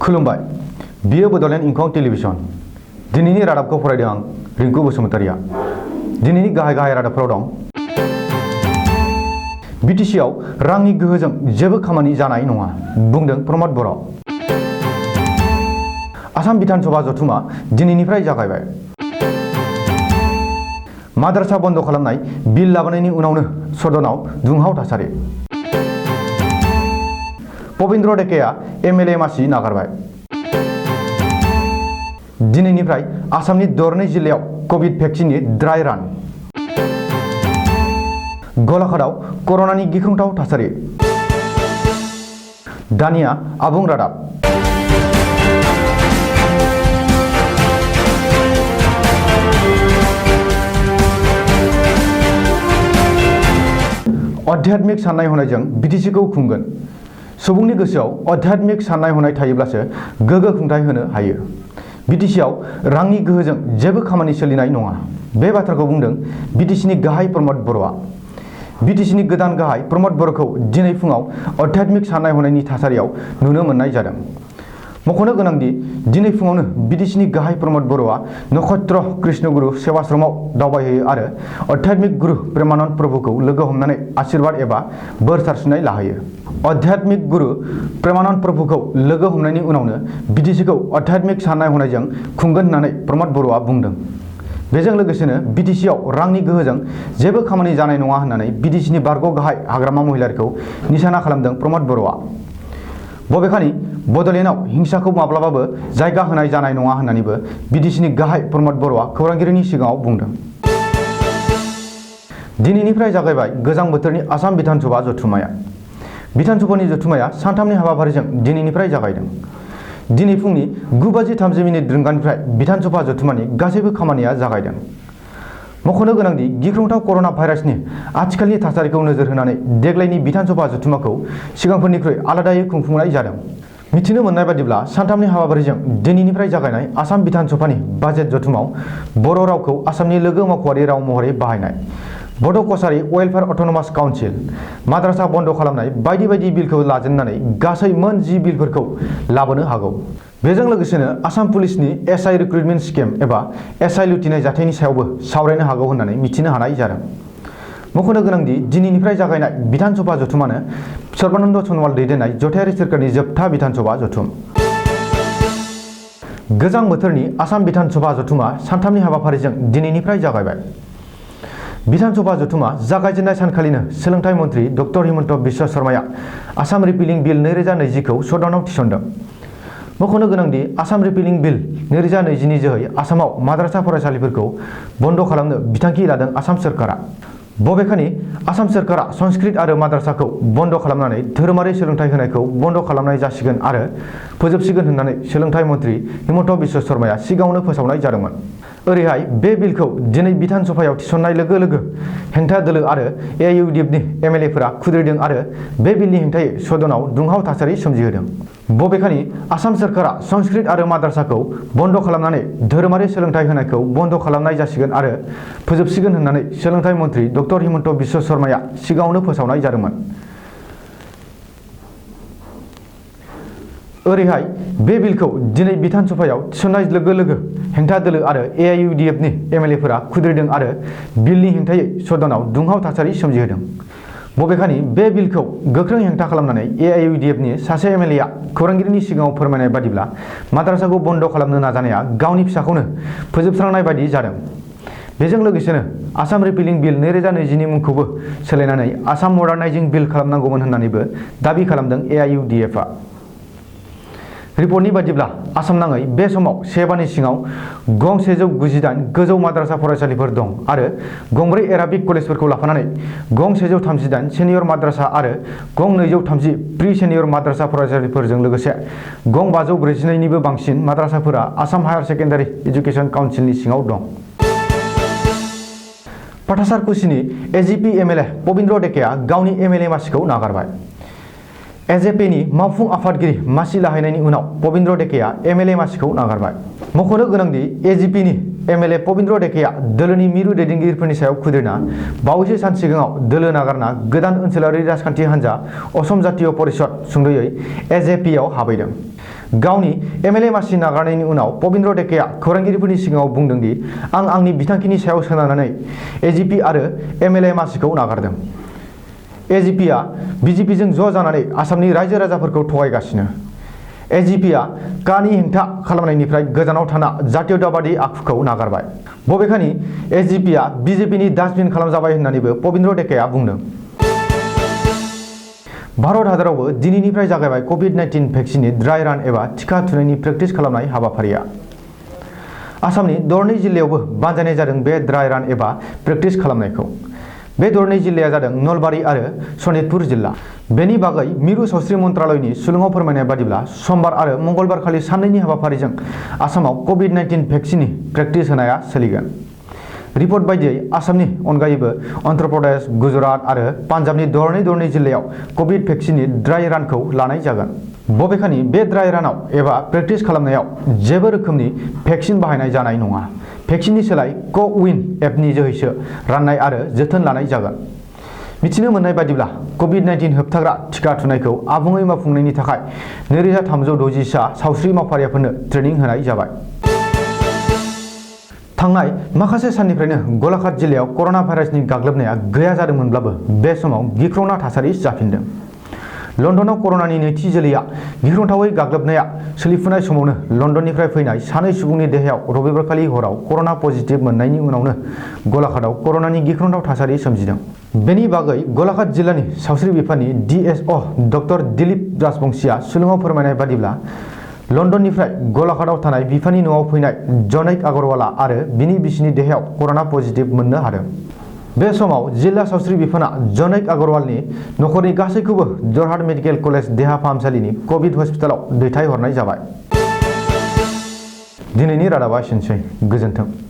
खुलुमबाय बियो बड'लेण्ड इंखं टेलिभिजन दिनैनि रादाबखौ फरायदों आं रिंकु बसुमतारिया दिनैनि गाहाय रादाबफोराव दं बिटिसिआव रांनि गोहोजों जेबो खामानि जानाय नङा बुंदों प्रमद बर' आसाम बिधान सभा जथुमा दिनैनिफ्राय जागायबाय माद्रासा बन्द खालामनाय बिल लाबोनायनि उनावनो सदनाव दुंहाव थासारि पबिन्द्र डेकाया एमएलए मासि नागारबाय दिनैनिफ्राय आसामनि 14 जिल्लायाव कभिड भेक्सिननि ड्राई रान गलाघाटआव कर'नानि गिख्रंथाव थासारि दानिया आबुं रादाब आध्यात्मिक साननाय हनायजों बिटिसिखौ खुंगोन सुबुंनि गोसोआव आध्यात्मिक साननाय हनाय थायोब्लासो गोग्गो खुंथाय होनो हायो बिटिसिआव रांनि गोहोजों जेबो खामानि सोलिनाय नङा बे बाथ्राखौ बुंदों बिटिसिनि गाहाय प्रमद बर'आ बिटिसिनि गोदान गाहाय प्रमद बर'खौ दिनै फुङाव आध्यात्मिक साननाय हनायनि थासारियाव नुनो मोननाय जादों मख'नो गोनांदि दिनै फुङावनो बिटिसिनि गाहाय प्रमद बर'आ नक्षत्र कृष्णगुरु सेवाश्रमाव दावबायहैयो आरो आध्यात्मिक गुरु प्रेमानन्द प्रभुखौ लोगो हमनानै आशीर्बाद एबा बोर सारस्रिनाय लाहैयो आध्यात्मिक गुरु प्रेमानन्द प्रभुखौ लोगो हमनायनि उनावनो बिटिसिखौ आध्यात्मिक साननाय हनायजों खुंगोन होननानै प्रमद बर'आ बुंदों बेजों लोगोसेनो बिटिसिआव रांनि गोहोजों जेबो खामानि जानाय नङा होननानै बिटिसिनि बारग' गाहाय हाग्रामा महिलारिखौ निशाना खालामदों प्रमद बर'आ बबेखानि बड'लेण्डआव हिंसाखौ माब्लाबाबो जायगा होनाय जानाय नङा होननानैबो बिटिसिनि गाहाय प्रमद बर'आ खौरांगिरिनि सिगाङाव बुंदों दिनैनिफ्राय जागायबाय गोजां बोथोरनि आसाम बिधान सभा जथुमाया बिधान सभानि जथुमाया सानथामनि हाबाफारिजों दिनैनिफ्राय जागायदों दिनै फुंनि 9:30 रिंगानिफ्राय बिधान सभा जथुमानि गासैबो खामानिया जागायदों मख'नो गोनांदि गिख्रंथाव कर'ना भाइरासनि आथिखालनि थासारिखौ नोजोर होनानै देग्लायनि बिधान सभा जथुमाखौ सिगांफोरनिख्रुइ आलादायै खुंफुंनाय जादों मिथिनो मोननाय बादिब्ला सानथामनि हाबाफारिजों दिनैनिफ्राय जागायनाय आसाम बिधान सभानि बाजेट जथुमाव बर' रावखौ आसामनि लोगो मावख'आरि राव महरै बाहायनाय बड' कसारि वेलफेयार अट'नमास काउन्सिल माद्रासा बन्द खालामनाय बायदि बायदि बिलखौ लाजेननानै गासै मोन 10 बिलफोरखौ लाबोनो हागौ बेजों लोगोसेनो आसाम पुलिसनि एसआइ रिक्रुटमेन्ट स्किम एबा एसआइ लुथिनाय जाथायनि सायावबो सावरायनो हागौ होननानै मिथिनो हानाय जादों मख'नो गोनांदि दिनैनिफ्राय जागायनाय बिधान सभा जथुमानो सर्बानन्द सनवाल दैदेननाय जथायारि सोरखारनि जोबथा बिधान सभा जथुम गोजां बोथोरनि आसाम बिधान सभा जथुमा सानथामनि हाबाफारिजों दिनैनिफ्राय जागायबाय बिधान सभा जथुमा जागायजेननाय सानखालिनो सोलोंथाइ मन्त्रि डक्टर हिमन्त बिश्व शर्माया आसाम रिपिलिं बिल 2020 खौ सदनाव थिसनदों मख'नो गोनांदि आसाम रिपिलिं बिल 2020 नि जोहै आसामाव माद्रासा फरायसालिफोरखौ बन्द खालामनो बिथांखि लादों आसाम सोरखारा बबेखानि आसाम सोरखारा संस्कृत आरो माद्रासाखौ बन्द खालामनानै धोरोमारि सोलोंथाइ होनायखौ बन्द खालामनाय जासिगोन आरो फोजोबसिगोन होननानै सोलोंथाइ मन्त्रि हिमन्त बिश्व शर्माया सिगाङावनो फोसावनाय जादोंमोन ओरैहाय बे बिलखौ दिनै बिधान सभायाव थिसननाय लोगो लोगो हेंथा दोलो आरो एआइइउडिएफनि एमएलएफोरा खुद्रिदों आरो बे बिलनि हेंथायै सदनाव दुंहाव थासारि सोमजिहोदों बबेखानि आसाम सोरखारा संस्कृत आरो माद्रासाखौ बन्द खालामनानै धोरोमारि सोलोंथाइ होनायखौ बन्द खालामनाय जासिगोन आरो फोजोबसिगोन होननानै सोलोंथाइ मन्त्रि डक्टर हिमन्त बिश्व शर्माया सिगाङावनो फोसावनाय जादोंमोन ओरैहाय बे बिलखौ दिनै बिधान सभायाव थिसननाय लोगो लोगो हेंथा दोलो आरो एआइइउडिएफनि एमएलएफोरा खुद्रिदों आरो बिलनि हेंथायै सदनाव दुंहाव थासारि सोमजिहोदों बबेखानि बे बिलखौ गोख्रों हेंथा खालामनानै एआइइउडिएफनि सासे एमएलएआ खौरांगिरिनि सिगाङाव फोरमायनाय बादिब्ला माद्रासाखौ बन्द खालामनो नाजानाया गावनि फिसाखौनो फोजोबस्रांनाय बायदि जादों बेजों लोगोसेनो आसाम रिपिलिं बिल 2020 नि मुंखौबो सोलायनानै आसाम मडार्नाइजिं बिल खालामनांगौमोन होननानैबो दाबि खालामदों एआइइउडिएफआ रिपर्टनि बादिब्ला आसाम नाङै बे समाव सेबानि सिङाव गं 198 गोजौ माद्रासा फरायसालिफोर दं आरो गंब्रै एराबिक कलेजफोरखौ लाफानानै गं 138 सेनियर माद्रासा आरो गं 230 प्रि सेनियर माद्रासा फरायसालिफोरजों लोगोसे गं 542 निबो बांसिन माद्रासाफोरा आसाम हायार सेकेन्डारि एजुकेशन काउन्सिलनि सिङाव दं पाठासारकुसिनि एजिपि एमएलए पबिन्द्र डेकाया गावनि एमएलए मासिखौ नागारबाय एजेपिनि मावफुं आफादगिरि मासि लाहैनायनि उनाव पबिन्द्र डेकाया एमएलए मासिखौ नागारबाय। मख'नो गोनांदि एजिपिनि एमएलए पबिन्द्र डेकाया दोलोनि मिरु दैदेनगिरिफोरनि सायाव खुद्रिना बावैसो सान सिगाङाव दोलो नागारना गोदान ओनसोलारि राजखान्थि हान्जा असम जातीय परिषद सुंद'यै एजेपिआव हाबैदों। गावनि एमएलए मासि नागारनायनि उनाव पबिन्द्र डेकाया खौरांगिरिफोरनि सिगाङाव बुंदों दि आं आंनि बिथांखिनि सायाव सोनारनानै एजिपि आरो एमएलए मासिखौ नागारदों। एजिपिआ बिजेपिजों ज' जानानै आसामनि रायजो राजाफोरखौ थगायगासिनो। एजिपिआ कानि हेंथा खालामनायनिफ्राय गोजानाव थाना जातीयतावादी आखुखौ नागारबाय। बबेखानि एजिपिआ बिजेपिनि डास्टबिन खालामजाबाय होन्नानैबो पबिन्द्र डेकाया बुंदों। भारत हादरावबो दिनैनिफ्राय जागायबाय कभिड-19 भेक्सिननि ड्राई रान एबा टिका थुनायनि प्रेक्टिस खालामनाय हाबाफारिया। आसामनि दरनै जिल्लायावबो बानजायनाय जादों बे ड्राई रान एबा प्रेक्टिस खालामनायखौ। बे दरनै जिल्लाया जादों नलबारि आरो सनितपुर जिल्ला। बेनि बागै मिरु सावस्रि मन्त्रालयनि सुलुङाव फोरमायनाय बादिब्ला समबार आरो मंगलबार खालि साननैनि हाबाफारिजों आसामाव कभिड-19 भेक्सिननि प्रेक्टिस होनाया सोलिगोन। रिपर्ट बायदियै आसामनि अनगायैबो अन्ध्र प्रदेश, गुजरात आरो पान्जाबनि दरनै जिल्लायाव कभिड भेक्सिननि ड्राई रानखौ लानाय जागोन। बबेखानि बे ड्राई रानाव एबा प्रेक्टिस खालामनायाव जेबो रोखोमनि भेक्सिन बाहायनाय जानाय नङा। भेक्सिननि सोलाय क-विन एपनि जोहैसो राननाय आरो जोथोन लानाय जागोन। मिथिनो मोननाय बादिब्ला कभिड-19 होबथाग्रा टिका थुनायखौ आबुङै मावफुंनायनि थाखाय 2360 सा सावस्रि मावफारियाफोरनो ट्रेनिं होनाय जाबाय। थांनाय माखासे साननिफ्रायनो गलाघाट जिल्लायाव कर'ना भाइरासनि गाग्लोबनाया गैया जादोंमोनब्लाबो बे समाव गिख्रंना थासारि जाफिनदों। लन्दनाव कर'नानि नैथि जोलैया गिख्रंथावै गाग्लोबनाया सोलिफुनाय समावनो लन्दननिफ्राय फैनाय सानै सुबुंनि देहायाव रबिबारखालि हराव कर'ना पजिटिभ मोननायनि उनावनो गलाघाटआव कर'नानि गिख्रंथाव थासारि सोमजिदों। बेनि बागै गलाघाट जिल्लानि सावस्रि बिफाननि DSO डक्टर दिलीप राजबंशीया सुलुङाव फोरमायनाय बादिब्ला लन्दननिफ्राय गलाघाटआव थानाय बिफानि न'आव फैनाय जनेक अग्रवाला आरो बिनि बिसिनि देहायाव कर'ना पजिटिभ मोननो हादों। बे समाव जिल्ला सावस्रि बिफाना जनेक अग्रवालनि नखरनि गासैखौबो जरहाट मेडिकेल कलेज देहा फाहामसालिनि कभिड हस्पिटालाव दैथायहरनाय जाबाय। दिनैनि रादाबा एसेनोसै। गोजोन्थों।